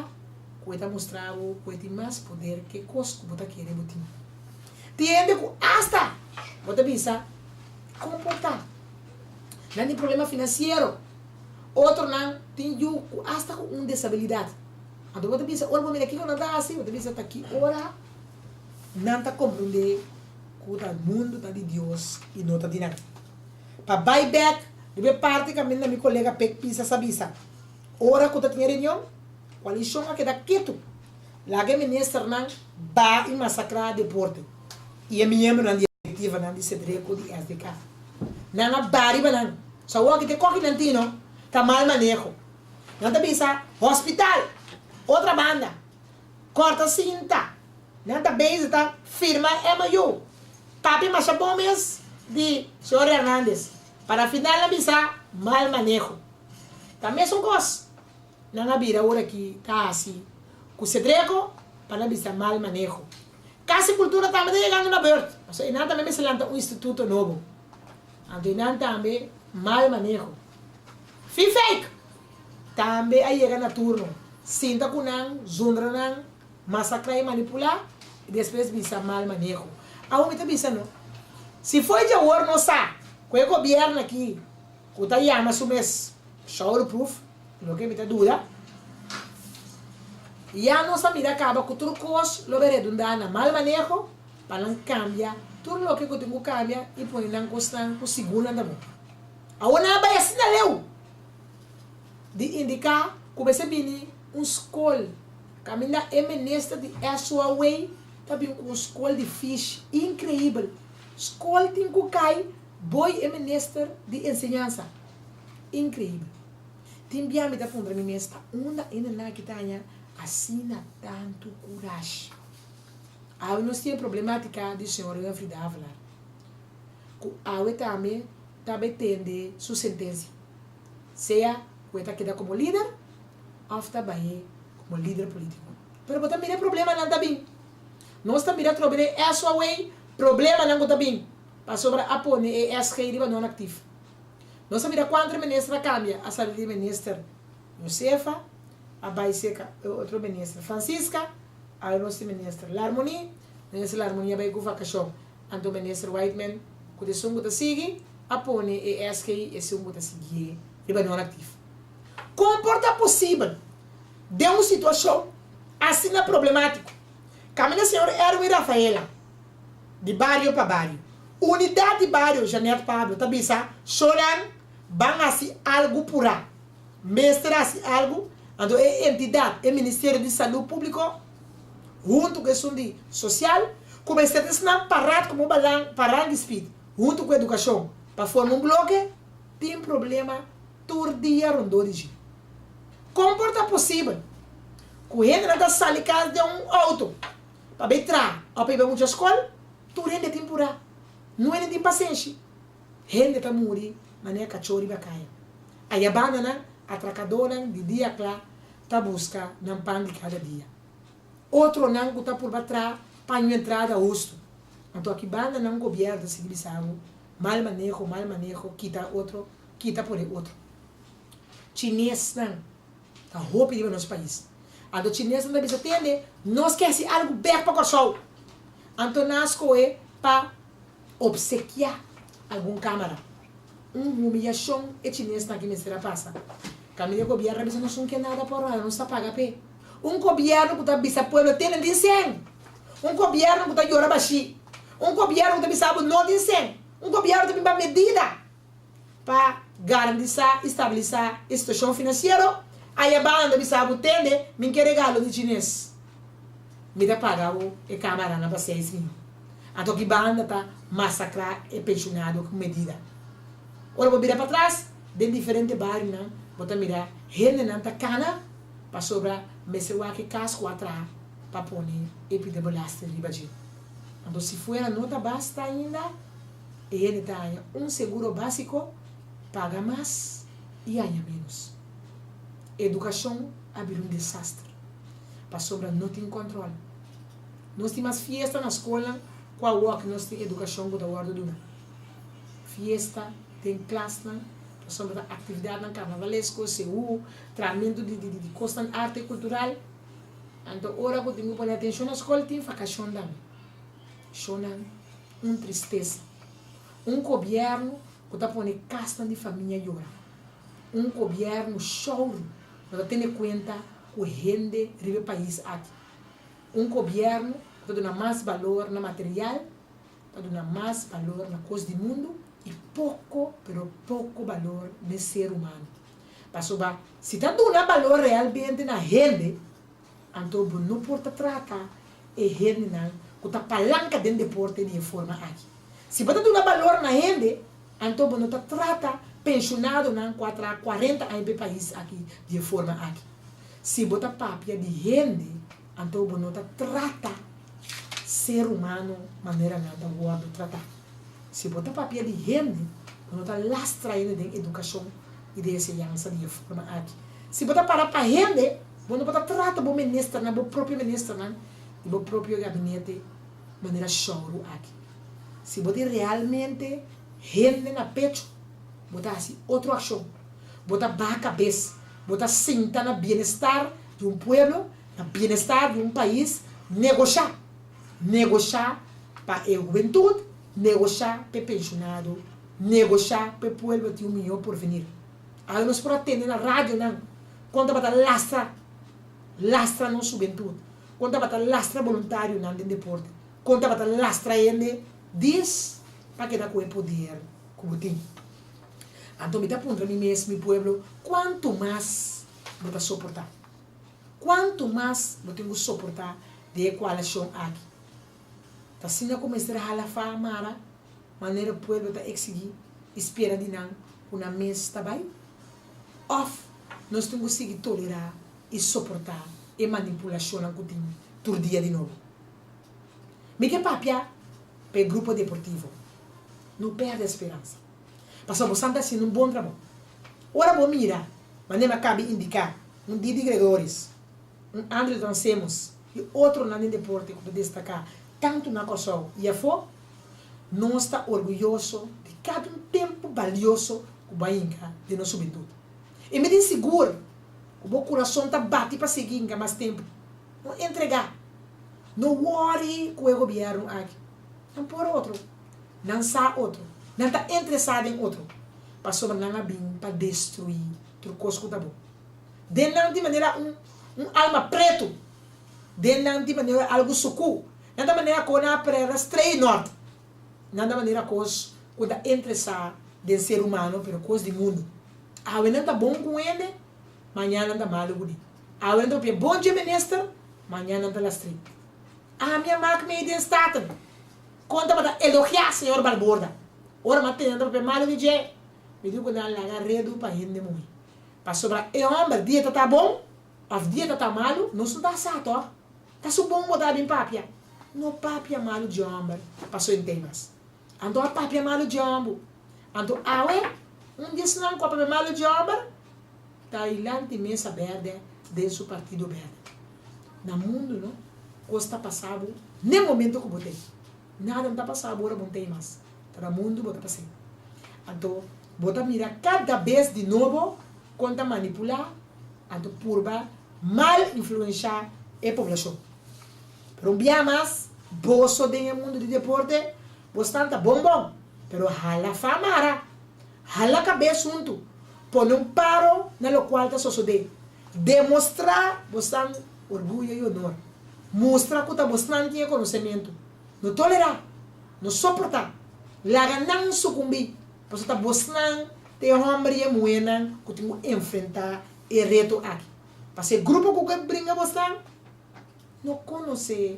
ku e ta mustra bo ku e tin mas poder ke kos ku bo ta kere bo tin. Tin hende ku asta bo ta bisa kon por ta? Nan tin problema finansiero, otronan tin yu ku asta ku un desabilidat. Anto bo ta bisa, ora bo mira kiko nan ta hasi, bo ta bisa ta ki ora nan ta komprendé ku ta mundu ta di Dios i no ta di nan. Pa bai bèk riba e parti kaminda mi kolega Pek Pisas a bisa, ora ku ta tin e reunion, koalishon a keda ketu, laga e ministernan ba i masakrá deporte i e miembronan di e direktivanan di Sedreko di SDK. Nan a ba riba nan. So awor ki ta e koki nan tin no, ta mal maneho. Nan ta bisa hospital. Otrabanda, Kòrta sinta, nan ta bezig ta firma MOU. Papia masha bon mes di señor Hernandez. Pa na final nan bisa mal maneho. Ta mesun kos nan a bira ora ki ta hasi ku Cedreco pa nan bisa mal maneho. Kas di Kultura tambe ta yegando na beurt, pasobra einan tambe mester lanta un instituto nobo. Anto einan tambe mal maneho. Fifeik! Tambe a yega na turno. Sinta ku nan, zundra nan, masakrá i manipulá, i despues bisa mal maneho. Awor mi ta bisa no, si fo'i djawor nos sa ku e gobièrnu aki ku ta yama su mes showerproof, loke mi ta duda, ya nos a mira kaba ku tur kos lo be redundá na mal maneho pa nan kambia tur loke ku tin ku kambia i pone nan kosnan ku sigun nan ta bon. Awor nan a bai asina leu. Di indiká ku mester bini un skol kaminda e minister di SOAW ta bin ku un skol di fish inkreibel. Skol tin ku kai boi e minister di enseñansa. Inkreibel. Tin bia mi ta puntra mi mes ta unda e nana aki ta haña asina tantu kurashi. Awe nos tin e problematika di señor Humphrey Davelaar ku awe tambe ta bai tende su sentensia. Sea ku e ta keda komo lider òf ta bai komo lider polítiko. Pero bo ta mira e problemanan ta bin. Nos ta mira atrobe den SOA problemanan ku ta bin pasobra a pone e SG riba non aktif. Nos a mira kuantu minister a kambia, a sali di minister Josefa a bai serka e otro minister Francisca, awe nos tin minister Larmonie, minister Larmonie a bai ku vakashon. Anto Minister Whiteman ku ta esun ku ta sigui a pone e SG esun ku ta siguié riba non aktif. Kon por ta posibel den un situashon asina problemátiko? Kaminda señor Erwin Rafaela di Bario pa Bario, Unidat di Bario Jeanette Pablo ta bisa shownan ban hasi algu purá. Mester hasi algu, anto e entidat, e Ministerio di Salú Públiko huntu ku esun di Sosial, ku mester ta esnan parat komo balan paran di spit huntu ku edukashon pa forma un bloke, tin problema tur dia rondó di dje. Kon por ta posibel ku hendenan ta sali kas den un outo pa bai traha òf pa hiba mucha skol? Tur hende tin purá. No hende tin pasenshi. Hende ta muri manera kachó riba kaya. Aya bandanan, atrakadónan di dia kla ta buska nan pan di kada dia. Otronan ku ta purba tra pa ñu entrada hustu. Anto aki bandanan gobièrnu ta sigui bisa bo, mal maneho, mal maneho, kita otro, kita pone otro. Chinesnan ta hopi riba nos pais. Anto chinesnan ta bisa tende, nos ke hasi algu bèk pa Kòrsou. Anto nan a skohe pa Obsekiá algun kámara. Un humiyashon e chinesnan aki mester a pasa. Kaminda e gobièrnu a bisa nos no ke nada por ora, nos ta paga p'e. Un gobièrnu ku ta bisa pueblo tene tin sen! Un gobièrnu ku ta yora bashí. Un gobièrnu ku ta bisa bo no tin sen. Un gobièrnu ta bin pa medida pa garantisá i stabilisá e situashon finansiero. Aya banda ta bisa bo tende mi ke regalo di chines. Mi ta paga bo e kámaranan pa seis mion. Anto ki banda ta masakrá e penshonado ku medida? Ora bo bira patras, den diferente barionan bo ta mira hendenan ta kana pasobra mester wak e kas ku a traha pa pone e pida belasting riba dje. Anto si fuera no ta basta ainda, e hende ta haña un seguro básiko, paga mas i haña ménos. Edukashon a bira un desaster pasobra no tin kòntròl. Nos tin mas fiesta na skolnan ku awor ku nos tin edukashon ku ta wòrdu duna. Fiesta den klasnan pasobra ta aktividatnan karnavalesko, seú, trahamentu di di di kosnan arte kultural. Anto ora ku tin ku pone atenshon na skol tin vakashon tambe. Shonnan un tristesa. Un gobièrnu ku ta pone kasnan di famia yora. Un gobièrnu shouru no ta tene kuenta ku hende riba e pais aki. Un gobièrnu ku ta duna mas balor na material, ta duna mas balor na kos di mundu i poko, pero poko balor n'e ser humano. Pasobra si ta duna balor realmente na hende, anto bo no por ta trata e hendenan ku ta palanka den deporte di e forma aki. Si bo ta duna balor na hende, anto bo no ta trata penshonadonan ku a traha kuarenta aña pa e pais aki di e forma aki. Si bo ta papia di hende, anto bo no ta trata ser humano manera nan ta wòrdu tratá. Si bo ta papia di hende, bo no ta lastra hende den edukashon i den enseñansa di e forma aki. Si bo ta para pa hende, bo no por ta trata bo ministernan, bo propio ministernan di bo propio gabinete manera shouru aki. Si bo tin realmente hende na pecho, bo ta hasi otro akshon. Bo ta baha kabes, bo ta sinta na bienestar di un pueblo, na bienestar di un pais, negoshá. Negoshá pa e hubentut, negoshá pa e penshonado, negoshá pa e pueblo tin un mihó porvenir. Awe nos por a tende na radionan kon tabata lastra, lastra nos hubentut, kon tabata lastra boluntarionan den deporte, kon tabata lastra hende dis pa keda ku e poder ku bo tin. Anto mi ta puntra mi mes, mi pueblo, kuantu mas bo ta soportá? Kuantu mas bo tin ku soportá di e koalishon aki? Ta asina ku mester hala fa mara manera pueblo ta eksigí i spera di nan ku nan mes ta bai? Òf nos tin ku sigui tolerá i soportá e manipulashonnan ku tin tur dia di nobo? Mi ke papia pa e grupo deportivo. No pèrdè speransa. Pasobra bo san ta hasiendo un bon trabou. Ora bo mira manera mi a kabi indiká, un Didi Gregoris, un Andrew Transemus i otronan den deporte ku ta destaká tantu na Kòrsou i afó, nos ta orguyoso di kada un tempu balioso ku bo a hinka den nos hubentut. I mi tin sigur ku bo kurason ta bati pa sigui hinka mas tempu. No entregá. No wòri ku e gobièrnu aki. Nan por otro. Nan sa otro. Nan ta interesá den otro. Pasobra nan a bin pa destruí tur kos ku ta bon. Den nan tin manera un un alma pretu. Den nan tin manera algu sukú. Nan ta manera ku nan a prera strei nort. Nan ta manera kos ku ta interesá den ser humano, pero kos di mundu. Awe nan ta bon ku hende, mañana nan ta malu ku di. Awe nan ta papia bon dje minister, mañana nan ta lastrí. Ami a mak mei den Staten. Kon tabata elogiá señor Balborda. Ora mi a tende nan ta papia malu di dje, mi di ku nan laga redu pa hende muhé. Pasobra e hòmber dia ta ta bon òf dia ta ta malu, nos no ta sa tòg. Ta su bon bo ta bin papia. No papia malu dje hòmber paso e ntei mas. Anto a papia malu dje hòmbu. Anto awe, un di esnan ku a papia malu dje hòmber ta dilanti mesa bèrdè den su partido bèrdè. Na mundu no, kos ta pasa bo n'e momento ku bo tei. Nada no ta pasa bo ora bo no tei mas. Ta na mundu bo ta pas'é. Anto bo ta mira kada bes di nobo kon ta manipulá, anto purba mal influenshá e poblashon. Pero un bia mas, boso den e mundu di deporte, bosnan ta bon bon, pero hala fa mara, hala kabes huntu, pone un paro na lokual ta sosodé. Demostrá bosnan orguyo i onor. Mustra ku ta bosnan tin e konosementu. No tolerá, no soportá. Laga nan sukumbí, pasobra ta bosnan ta e hòmber i e muhénan ku tin ku enfrentá e reto aki. Pasobra e grupo ku ke bringa bosnan no konosé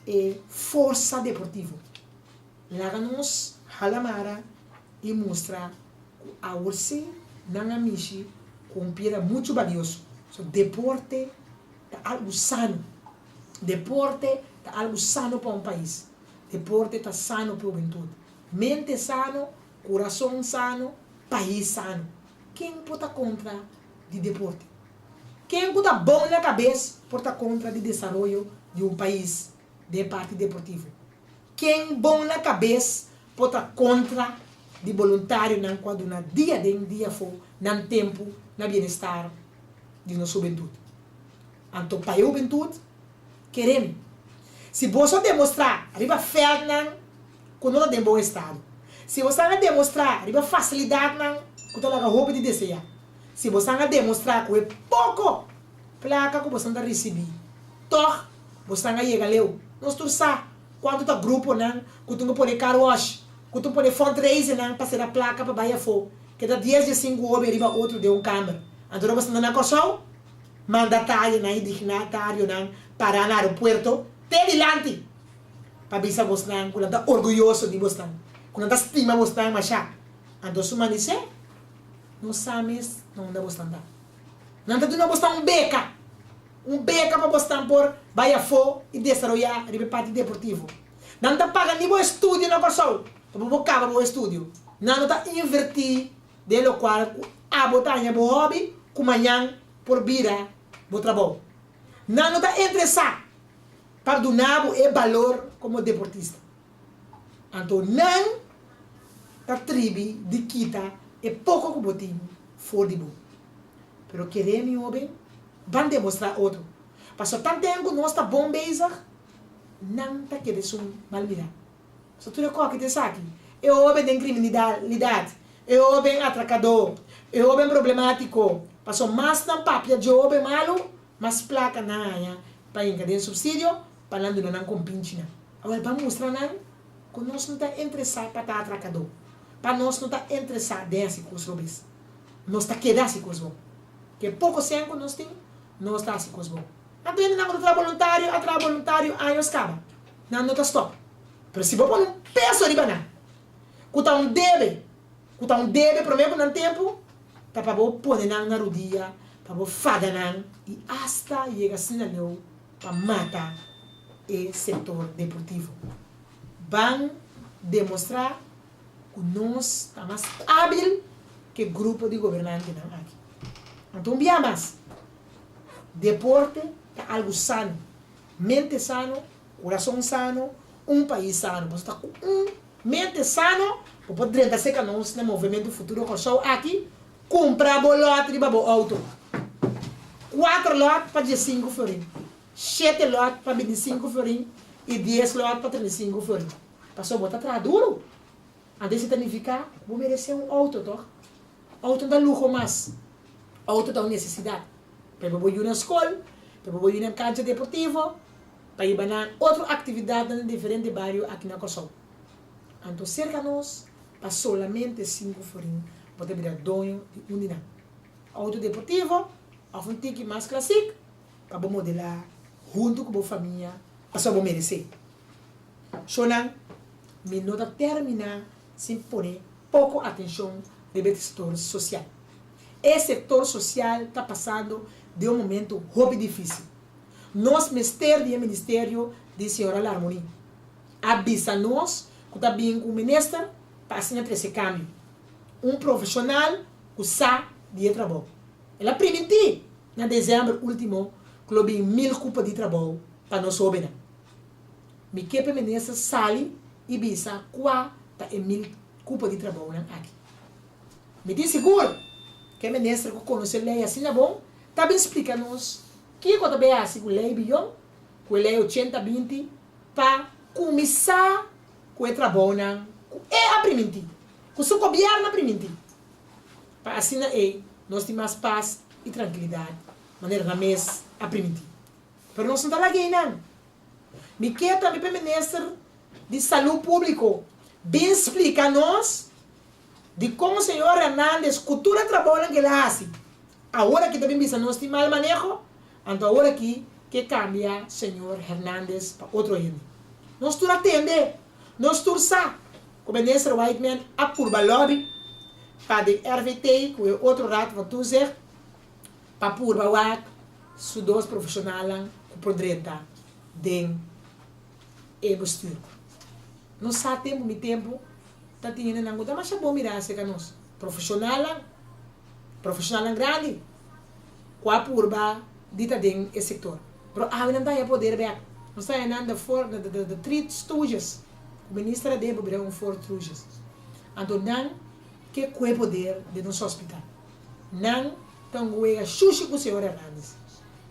e forsa deportivo. Laga nos hala mara i mustra ku awor sí nan a mishi ku un piedra muchu balioso. So deporte ta algu sano. Deporte ta algu sano pa un pais. Deporte ta sano pa hubentut. Mente sano, kurason sano, pais sano. Ken por ta kontra di deporte? Ken ku ta bon na kabes por ta kontra di desaroyo di un pais den e parti deportivo? Ken bon na kabes por ta kontra di boluntarionan ku a duna dia den dia afó nan tempu na bienestar di nos hubentut? Anto pa e hubentut, kere mi, si boso a demostrá riba vèldnan ku no ta den bon estado, si bosan a demostrá riba fasilidatnan ku ta laga hopi di deseá, si bosan a demostrá ku e poko plaka ku bosan ta risibí tòg bosan a yega leu, nos tur sa Kuantu ta gruponan ku tin ku pone car wash, ku tin pone fundraisernan pa sera plaka pa bai afó, ke ta dies dje sinku hoben riba otro den un kamer. Anto ora bo sta na Kòrsou, mandatarionan i dignatarionan pará na aeropuerto te dilanti pa bisa bosnan ku nan ta orguyoso di bosnan, ku nan ta stima bosnan mashá. Anto su manisé, no sa mes na unda bosnan ta. Nan ta duna bosnan un beka. Un beka pa bosnan por bai afó i desaroyá riba e parti deportivo. Nan ta paga ni bo estudio na Kòrsou pa bo por kaba bo estudio. Nan no ta invertí den lokual ku abo ta haña bo hòbi ku mañan por bira bo trabou. Nan no ta interesá pa duna bo e balor komo deportista. Anto nan ta tribi di kita e poko ku bo tin for di bo. Pero kere mi hoben, ban demostrá otro. Pasobra tan tempu ku nos ta bon bezig, nan ta keda esun mal mirá. Pasobra tur e koki ta esaki, e hoben den kriminalidat, e hoben atrakadó, e hoben problemátiko. Pasobra mas nan papia dje hoben malu, mas plaka nan haña pa hinka den supsidio pa nan duna nan kompinchinan. Awor ban mustra nan ku nos no ta interesá pa ta atrakadó, pa nos no ta interesá den hasi kos robes. Nos ta keda hasi kos bon. Ke poko sèn ku nos tin, nos ta hasi kos bon. Anto hendenan ku ta traha boluntario a traha boluntario años kaba. Nan no ta stòp. Pero si bo pone un peso riba nan, ku ta un debe, ku ta un debe promé ku nan tempu, ta pa bo pone nan na rudia, pa bo fada nan i asta yega asina leu pa mata e sektor deportivo. Ban demostrá ku nos ta mas ábil ku e grupo di gobernantenan aki. Anto un bia mas, deporte ta algu sano, mente sano, kurason sano, un pais sano. Pasobra ta ku un mente sano bo por drenta serka nos na Movementu Futuro Kòrsou aki, kumpra bo lòt riba bo outo. Kuater lòt pa diesinku florin, shete lòt pa bintisinku florin i dies lòt pa treintisinku florin. Pasobra bo ta traha duru. Anto esei ta nifiká ku bo meresé un outo, tòg? Outo no ta luho mas. Outo ta un nesesidat. Pa hiba bo yu na skol, pa hiba bo yu na kancha deportivo, pa hiba nan otro aktividatnan den diferente bario aki na Kòrsou. Anto serka nos, pa solamente sinku florin bo ta bira doño di un di nan. Outo deportivo òf un tiki mas klasik pa bo modelá huntu ku bo famia pasobra bo meresé. Shonnan, mi no ta terminá sin pone poko atenshon riba e sektor sosial. E sektor sosial ta pasando den un momento hopi difísil. Nos mester di e ministerio di señora Larmonie. A bisa nos ku ta bin ku un minister pa asina trese kambio. Un profeshonal ku sa di e trabou. El a primintí na desèmber último ku lo bin mil kupo di trabou pa nos hóbennan. Mi ke pa e minister sali i bisa kua ta e mil kupo di trabounan aki. Mi tin sigur ku e minister ku konosé lei asina bon ta bin splika nos kiko ta bay hasi ku lei biyon, ku e lei ochenta binti pa kuminsá ku e trabounan ku e a primintí, ku su gobièrnu a primintí, pa asina ei nos tin mas pas i trankilidat manera nan mes a primintí. Pero nos no ta laga einan. Mi ke tambe pa e minister di Salú Públiko bin splika nos dikon señor Hernandez ku tur e trabounan ku el a hasi awor aki ta bin bisa nos tin mal maneho, anto awor aki ke kambia señor Hernandez pa otro hende. Nos tur a tende, nos tur sa ku minister Whiteman a purba lobby pa den RVT ku e otro Raad van Toezicht pa purba wak su dos profesionalnan cu por drenta den e bestuur. Nos sa tempo mi tempo ta tin hendenan cu ta masha bon mira acerca nos profesionalnan, profesionalnan grandi cu a purba di ta den e sector. Pero awe nan ta haya poder bek. Nos ta haya nan de four, de, de, de three stooges. Cu minister a den por bira un four stooges. Anto nan ke cu e poder den nos hospital. Nan ta un wega shushi ku señor Hernandez.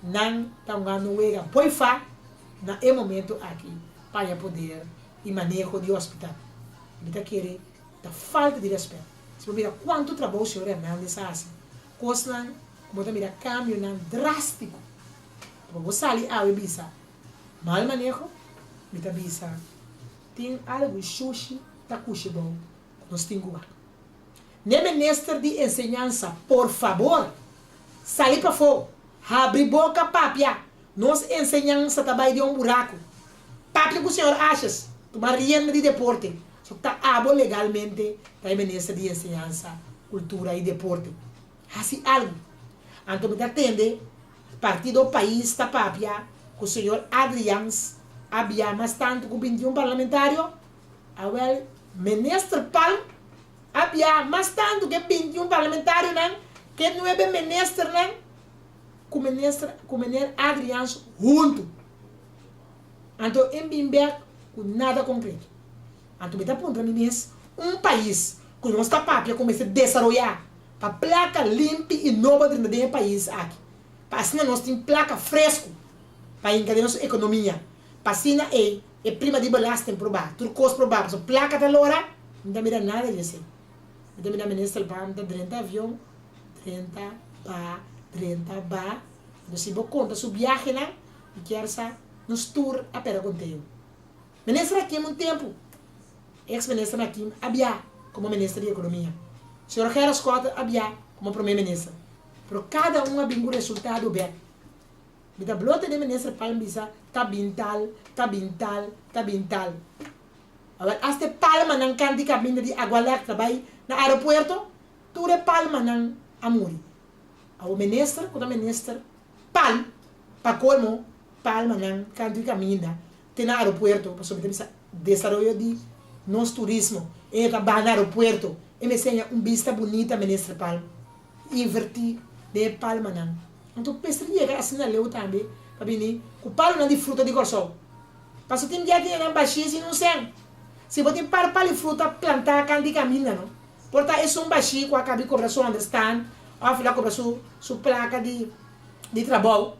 Nan ta hungando un wega boy fa na e momento aki pa haña poder i maneho di hospital. Mi ta kere ta falta di respet. Si bo mira kuantu trabou señor Hernandez a hasi, kosnan ku bo ta mira kambionan drastiko. Pa bo sali awe bisa mal maneho, mi ta bisa tin algu shushi ta kushi bou ku nos tin ku wak. N'e minister di enseñansa, por fabor, sali pafó, habri boka papia, nos enseñansa ta bai den un buraku. Papia ku señor Asjes, tuma rienda di deporte, so ta abo legalmente ta e minister di enseñansa, kultura i deporte. Hasi algu. Anto mi ta tende. Partido Pais ta papia ku señor Adriaans a bia mas tantu ku 21 parlamentario? Awel, minister Palm a bia mas tantu ku e 21 parlamentarionan, ku e nuebe ministernan ku minister ku meneer Adriaans huntu. Anto e bin bek ku nada konkreto. Anto mi ta puntra mi mes, un pais ku nos ta papia ku mester desaroyá pa plaka limpi i nobo drenta den e pais aki, pa asina nos tin plaka fresku pa hinka den nos ekonomia, pa asina ei e prima di belasting por baha, tur kos por baha, pasobra plaka ta lora, mi ta mira nada di esei. Mi ta mira minister Palm ta drenta avion, drenta, baha, drenta, baha. Anto si bo konta su biahenan, mi kier sa nos tur a pera konteo. Minister Hakim un tempu, ex minister Hakim a bia komo minister di ekonomia. Señor Gerrit Schotte a bia komo prome minister. Pero kada un a bin ku resultado bek. Mi ta blo tene minister Palm bisa ta bin tal, ta bin tal, ta bin tal. Awor asta e palmanan kan di kaminda di Agualectra bai na aeropuerto, tur e palmanan a muri. Awor minister ku ta minister Palm, pa kolmo palmanan kan di kaminda te na aeropuerto pasobra mi ta bisa desaroyo di nos turismo e ta baha na aeropuerto e mester haña un bista bunita minister Palm inverti den e palmanan anto mester yega asina leu tambe pa bini ku palonan di fruta di Kòrsou pasobra tin bia tin nan bashí sin un sèn si bo tin par pal di fruta plantá kan di kaminda no por ta esun bashí ku a kabi kobra su onderstand òf el a kobra su su plaka di di trabou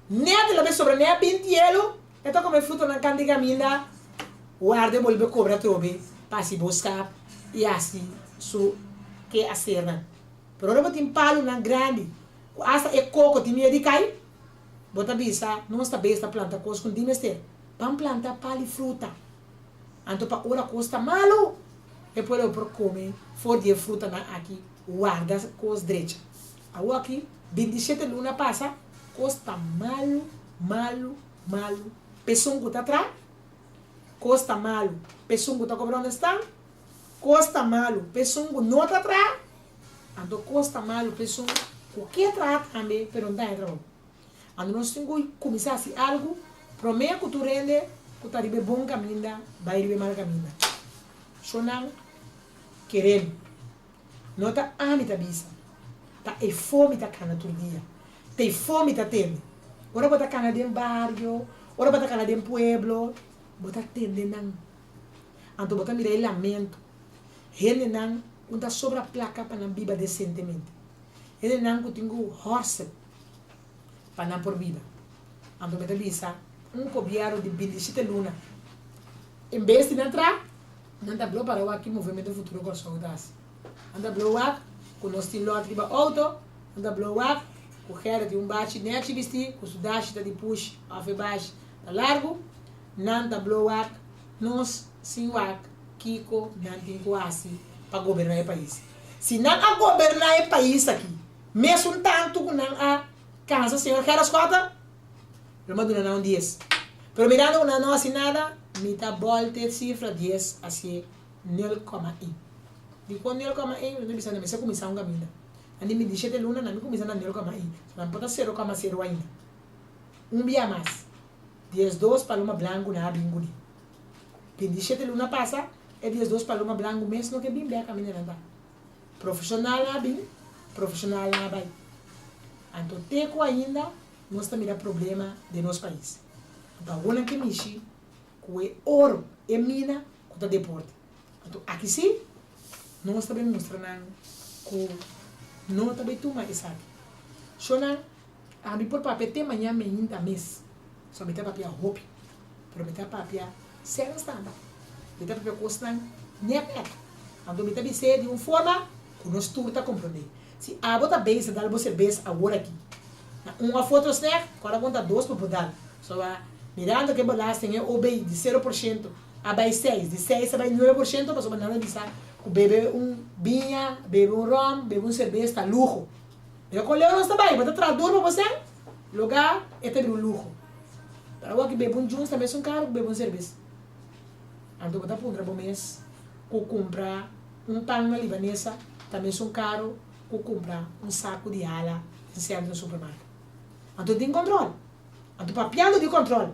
nèt el a bai sobra nèt binti elo. E ta come frutonan kan di caminda, warda e bolbe cobra atrobe pa haci boskap y haci su ke hacernan. Pero ora bo tin palunan grandi cu hasta e coco tin miedo di cay, bo ta bisa nos ta bes ta planta cos cu no tin mester. Ban planta pal y fruta. Anto pa ora cos ta malo, e pueblo por come for di e frutanan aki, warda cos drecha. Awoki, 27 luna pasa, cos ta malo, malo, malu p'esun ku ta tra, kos ta malu p'esun ku ta kobra onestan, kos ta malu p'esun ku no ta tra, anto kos ta malu p'esun ku ke traha tambe pero no ta haña trabou. Anto nos tin ku kuminsá hasi algu promé ku tur hende ku ta riba e bon kaminda bai riba e mal kaminda. Shonnan kerel. No ta ami ta bisa, ta e fomi ta kana tur dia, ta e fomi ta tende. Ora bo ta kana den bario, ora bo ta kana den pueblo, bo ta tende nan. Anto bo ta mira e lamento. Hendenan ku ta sobra plaka pa nan biba desentemente. Hendenan ku tin ku hòrsel pa nan por biba. Anto mi ta bisa, un gobièrnu di bintishete luna, en bes di nan traha, Nan ta blo para wak ki Movemento Futuro Kòrsou ta hasi. Nan ta blo wak ku nos tin lòt riba outo, nan ta blo wak ku Gerrit tin un bachi nèchi bistí ku su dashi ta di pushi òf e bashi ta largu. Nan ta blo wak nos sin wak kiko nan tin ku hasi pa goberná e pais. Si nan a goberná e pais aki mesun tantu ku nan a kansa señor Gerrit Schotte, Lo m'a duna nan un dies. Pero mirando ku nan no hasi nada, mi ta bòlta e sifra dies hasié nul kòma ein. Dikon nul kòma ein? Mi ta bisa nan mester kuminsá un kaminda. Nan di mi dishete luna nan mi kuminsá na nul kòma ein. So nan por ta sero kòma sero ainda. Un bia mas, 12 paloma blanku nan a bin kuné. Bintishete luna pasa, e 12 paloma blanku mes no ke bin bèk kaminda nan ta. Profeshonal a bin, profeshonal a bai. Anto te ku ainda nos ta mira problema den nos pais. Anto awor nan ke mishi ku e oro, e mina ku ta deporte. Anto aki si nos ta bin mustra nan ku no ta bay tuma esaki. Shonnan, ami por papia te maña meinta mes. So mi ta papia hopi, pero mi ta papia sèns tambe. Mi ta papia kosnan nèt nèt. Anto mi ta bis'é di un forma ku nos tur ta komprondé. Si abo ta bezig dal bo serbes awor aki na un òf otro snèk, kòrda kon ta dos pa bo dal. Pasobra mirando ku e belasting e OB di 0% a bai seis, di seis a bai 9% pasobra nan a bisa ku bebe un biña, bebe un ròm, bebe un serbes ta luho. Mira kon leu nos ta bai, bo ta traha duru pa bo sèn, logá e ta bira un luho. Pero awor aki bebe un djus ta mesun karu ku bebe un serbes. Anto bo ta puntra bo mes ku kumpra un pan na libanesa ta mesun karu ku kumpra un saku di hala den sentro supermarket. Anto tin kòntròl. Anto papiando di kòntròl,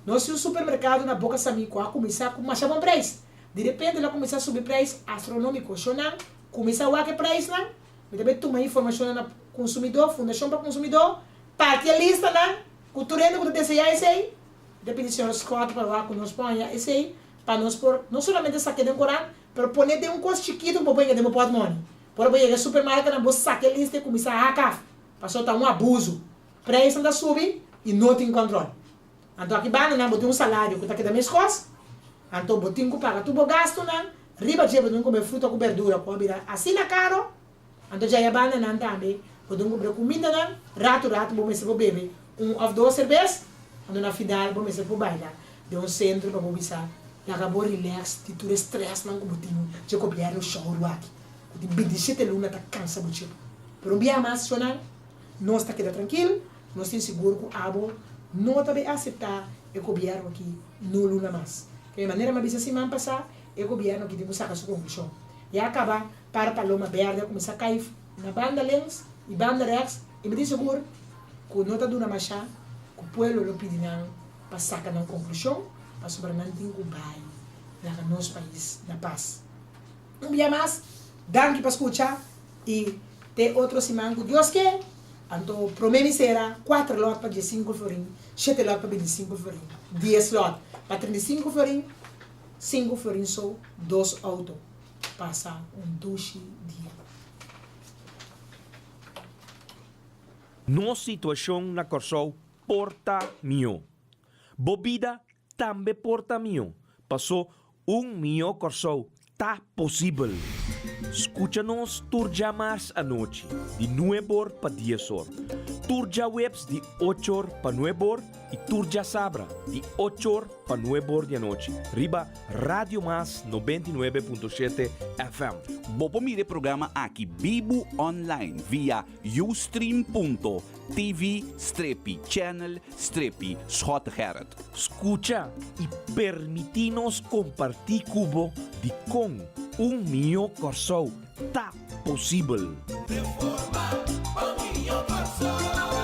nos tin un supermerkado na Boka Samí ku a kuminsá ku masha bon preis. Di repente el a kuminsá subi preis astronómiko. Shonnan, kuminsá wak e preisnan. Mi ta bai tuma informashonnan na Konsumidó, Fundashon pa Konsumidó, parti e listanan ku tur hende ku ta deseá esei. Mi ta pidi señor Scott pa wak ku nos por haña esei pa nos por no solamente sak'é den korant, pero pon'é den un kos chikitu ku bo por hinka den bo pòtmòni. Ora bo yega e supermarketnan bo saka e lista i kuminsá hak af, pasobra ta un abuso. Preisnan ta subi i no tin kòntròl. Anto aki bandanan bo tin un salario ku ta keda meskos, anto bo tin ku paga tur bo gastunan, riba dje bo tin ku kume fruta ku berdura ku a bira asina karo, anto djaya bandanan tambe bo tin ku kumpra kumindanan, ratu ratu bo mester por bebe un òf dos serbes, anto na final bo mester por baila den un sentro pa bo bisa laga bo relax di tur e stressnan ku bo tin dje gobièrnu shouru aki ku tin bintishete luna ta kansa bo chip. Pero un biaha mas shonal nos ta keda trankil, nos tin sigur ku abo no ta bay aseptá e gobièrnu aki no luna mas. Ke manera mi a bisa siman pasá e gobièrnu aki tin ku saka su konklushon. Ya kaba par paloma bèrdè a kuminsá kai na banda links i banda rèks i mi tin sigur ku no ta duna mashá ku pueblo lo pidi nan pa saka nan konklushon pasobra nan tin ku bai laga nos pais na pas. Un bia mas, danki pa skucha i te otro siman ku Dios ke. Anto promé mi sera kuater lòt pa diesinku florin, shete lòt pa bintisinku florin, dies lòt pa trintisinku florin, sinku florin so, dos outo. Pasa un dushi dia. Nos situashon na Kòrsou por ta mihó. Bo bida tambe por ta mihó, pasó un mihó Kòrsou ta posibel. Skucha nos tur djamars anochi di nueb'or pa dies'or, tur djaweps di och'or pa nueb'or i tur djasabra di och'or pa nueb'or di anochi riba Radio Mas 99.7 FM. Bo por mira e programa aki bibu online via Ustream.tv strepi channel strepi Schottegerrit. Skucha i permití nos kompartí ku bo dikon un mihó Kòrsou ta posibel. Reforma pa mihó Kòrsou.